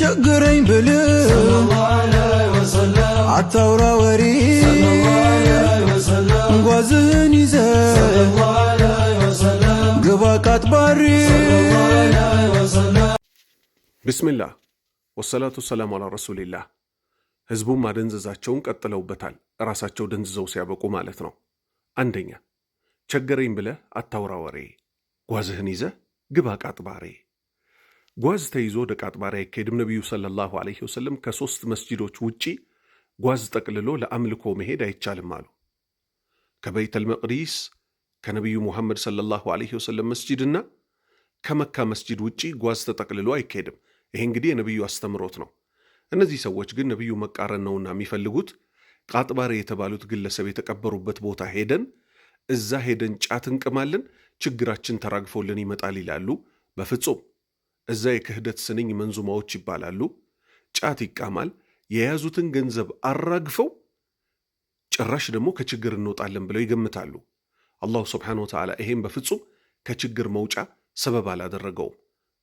ቸገረኝ ብለህ አታውራ ወሬ፣ ጓዝህን ይዘህ ግባ ቃጥባሬ። ቢስሚላህ ወሰላቱ ወሰላሙ አላ ረሱሊላህ። ህዝቡን ማደንዘዛቸውን ቀጥለውበታል። ራሳቸው ደንዝዘው ሲያበቁ ማለት ነው። አንደኛ፣ ቸገረኝ ብለህ አታውራ ወሬ፣ ጓዝህን ይዘህ ግባ ቃጥባሬ። ጓዝ ተይዞ ወደ ቃጥባሬ አይካሄድም። ነቢዩ ሰለላሁ ዐለይሂ ወሰለም ከሶስት መስጂዶች ውጪ ጓዝ ጠቅልሎ ለአምልኮ መሄድ አይቻልም አሉ። ከበይተል መቅዲስ፣ ከነቢዩ ሙሐመድ ሰለላሁ ዐለይሂ ወሰለም መስጂድና ከመካ መስጂድ ውጪ ጓዝ ተጠቅልሎ አይካሄድም። ይሄ እንግዲህ የነቢዩ አስተምሮት ነው። እነዚህ ሰዎች ግን ነቢዩ መቃረን ነውና የሚፈልጉት፣ ቃጥባሬ የተባሉት ግለሰብ የተቀበሩበት ቦታ ሄደን፣ እዛ ሄደን ጫት እንቅማለን፣ ችግራችን ተራግፎልን ይመጣል ይላሉ። በፍጹም፣ እዛ የክህደት ስንኝ መንዙማዎች ይባላሉ፣ ጫት ይቃማል። የያዙትን ገንዘብ አራግፈው ጭራሽ ደግሞ ከችግር እንወጣለን ብለው ይገምታሉ። አላሁ ስብሓነሁ ወተዓላ ይሄም በፍጹም ከችግር መውጫ ሰበብ አላደረገውም።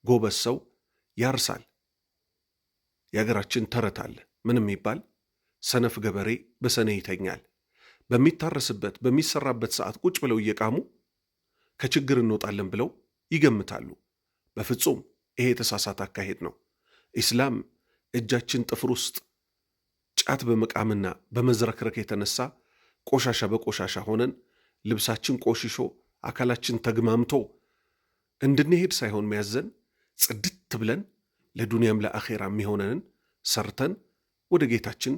ጎበዝ ሰው ያርሳል። የሀገራችን ተረት አለ። ምን የሚባል? ሰነፍ ገበሬ በሰኔ ይተኛል። በሚታረስበት በሚሰራበት ሰዓት ቁጭ ብለው እየቃሙ ከችግር እንወጣለን ብለው ይገምታሉ። በፍጹም፣ ይሄ የተሳሳተ አካሄድ ነው። ኢስላም እጃችን ጥፍር ውስጥ ጫት በመቃምና በመዝረክረክ የተነሳ ቆሻሻ በቆሻሻ ሆነን፣ ልብሳችን ቆሽሾ፣ አካላችን ተግማምቶ እንድንሄድ ሳይሆን ሚያዘን፣ ጽድት ብለን ለዱንያም ለአኼራ የሚሆነንን ሰርተን ወደ ጌታችን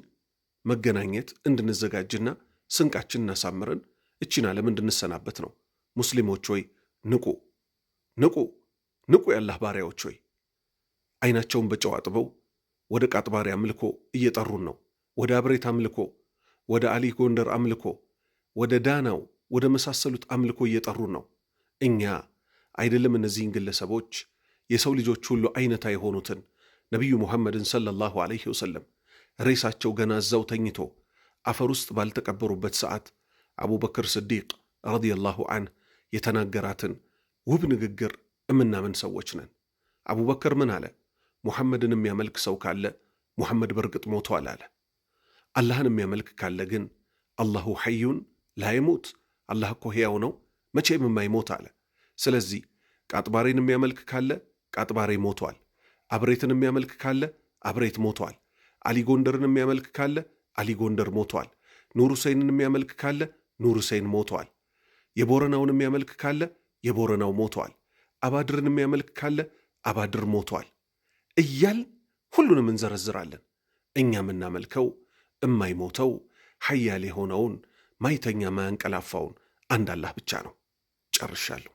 መገናኘት እንድንዘጋጅና ስንቃችን እናሳምረን እቺን ዓለም እንድንሰናበት ነው። ሙስሊሞች ሆይ ንቁ፣ ንቁ፣ ንቁ! የአላህ ባሪያዎች ሆይ፣ አይናቸውን በጨው አጥበው ወደ ቃጥባሪ አምልኮ እየጠሩን ነው። ወደ አብሬት አምልኮ፣ ወደ አሊ ጎንደር አምልኮ፣ ወደ ዳናው፣ ወደ መሳሰሉት አምልኮ እየጠሩን ነው። እኛ አይደለም እነዚህን ግለሰቦች፣ የሰው ልጆች ሁሉ አይነታ የሆኑትን ነቢዩ ሙሐመድን ሰለላሁ ዐለይሂ ወሰለም ሬሳቸው ገና እዛው ተኝቶ አፈር ውስጥ ባልተቀበሩበት ሰዓት አቡበክር ስዲቅ ረዲየላሁ አንህ የተናገራትን ውብ ንግግር እምናምን ሰዎች ነን። አቡበክር ምን አለ? ሙሐመድን የሚያመልክ ሰው ካለ ሙሐመድ በእርግጥ ሞቷል አለ። አላህን የሚያመልክ ካለ ግን አላሁ ሐዩን ላይሙት፣ አላህ እኮ ሕያው ነው፣ መቼም የማይሞት አለ። ስለዚህ ቃጥባሬን የሚያመልክ ካለ ቃጥባሬ ሞቷል። አብሬትን የሚያመልክ ካለ አብሬት ሞቷል። አሊ ጎንደርን የሚያመልክ ካለ አሊ ጎንደር ሞቷል። ኑር ሁሴንን የሚያመልክ ካለ ኑር ሁሴን ሞቷል። የቦረናውን የሚያመልክ ካለ የቦረናው ሞቷል። አባድርን የሚያመልክ ካለ አባድር ሞቷል እያል ሁሉንም እንዘረዝራለን። እኛ የምናመልከው እማይሞተው ሐያል የሆነውን ማይተኛ ማያንቀላፋውን አንድ አላህ ብቻ ነው። ጨርሻለሁ።